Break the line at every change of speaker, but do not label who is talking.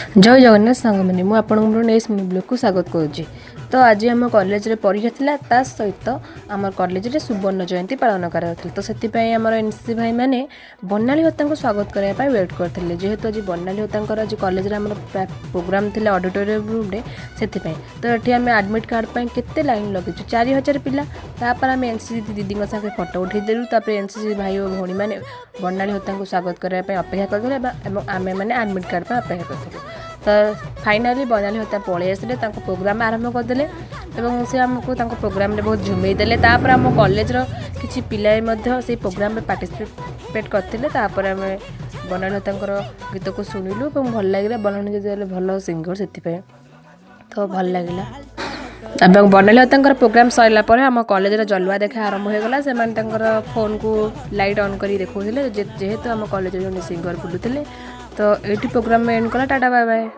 ଜୟ ଜଗନ୍ନାଥ ସାଙ୍ଗମାନେ, ମୁଁ ଆପଣଙ୍କର ନେକ୍ସଟ ମିନି ବ୍ଲଗ୍କୁ ସ୍ୱାଗତ କରୁଛି। ତ ଆଜି ଆମ କଲେଜରେ ପରୀକ୍ଷା ଥିଲା, ତା ସହିତ ଆମ କଲେଜରେ ସୁବର୍ଣ୍ଣ ଜୟନ୍ତୀ ପାଳନ କରାଯାଉଥିଲା। ତ ସେଥିପାଇଁ ଆମର ଏନ୍ସିସି ଭାଇମାନେ ବର୍ଣ୍ଣାଳୀ ହୋତାଙ୍କୁ ସ୍ୱାଗତ କରିବା ପାଇଁ ୱେଟ୍ କରିଥିଲେ। ଯେହେତୁ ଆଜି ବର୍ଣ୍ଣାଳୀ ହୋତାଙ୍କର ଆଜି କଲେଜରେ ଆମର ପ୍ରୋଗ୍ରାମ୍ ଥିଲା ଅଡ଼ିଟୋରିୟମ୍ ରୁମ୍ରେ, ସେଥିପାଇଁ ତ ଏଠି ଆମେ ଆଡ଼ମିଟ୍ କାର୍ଡ଼ ପାଇଁ କେତେ ଲାଇନ୍ ଲଗେଇଛୁ, 4000 ପିଲା। ତାପରେ ଆମେ ଏନ୍ସିସି ଦିଦିଙ୍କ ସାଙ୍ଗେ ଫଟୋ ଉଠେଇଦେଲୁ। ତାପରେ ଏନ୍ସିସି ଭାଇ ଓ ଭଉଣୀମାନେ ବର୍ଣ୍ଣାଳୀ ହୋତାଙ୍କୁ ସ୍ୱାଗତ କରିବା ପାଇଁ ଅପେକ୍ଷା କରିଥିଲେ ଏବଂ ଆମେମାନେ ଆଡ଼ମିଟ୍ କାର୍ଡ଼ ପାଇଁ ଅପେକ୍ଷା କରିଥିଲୁ। ତ ଫାଇନାଲି ବର୍ଣ୍ଣାଳୀ ହୋତା ପଳେଇ ଆସିଲେ, ତାଙ୍କ ପ୍ରୋଗ୍ରାମ୍ ଆରମ୍ଭ କରିଦେଲେ ଏବଂ ସେ ଆମକୁ ତାଙ୍କ ପ୍ରୋଗ୍ରାମରେ ବହୁତ ଝୁମେଇ ଦେଲେ। ତାପରେ ଆମ କଲେଜର କିଛି ପିଲା ମଧ୍ୟ ସେଇ ପ୍ରୋଗ୍ରାମରେ ପାର୍ଟିସିପେଟ୍ କରିଥିଲେ। ତାପରେ ଆମେ ବର୍ଣ୍ଣାଳୀ ହୋତାଙ୍କର ଗୀତକୁ ଶୁଣିଲୁ ଏବଂ ଭଲ ଲାଗିଲା। ବର୍ଣ୍ଣାଳୀ ଯେତେବେଳେ ଭଲ ସିଙ୍ଗର, ସେଥିପାଇଁ ତ ଭଲ ଲାଗିଲା। ଏବଂ ବର୍ଣ୍ଣାଳୀ ହୋତାଙ୍କର ପ୍ରୋଗ୍ରାମ୍ ସରିଲା ପରେ ଆମ କଲେଜର ଜଲୁଆ ଦେଖା ଆରମ୍ଭ ହୋଇଗଲା। ସେମାନେ ତାଙ୍କର ଫୋନ୍କୁ ଲାଇଟ୍ ଅନ୍ କରି ଦେଖାଉଥିଲେ, ଯେହେତୁ ଆମ କଲେଜରେ ଜଣେ ସିଙ୍ଗର ବୁଲୁଥିଲେ। ତ ଏଇଠି ପ୍ରୋଗ୍ରାମ୍ ଏଣ୍ଡ କଲା। Tata, bye bye.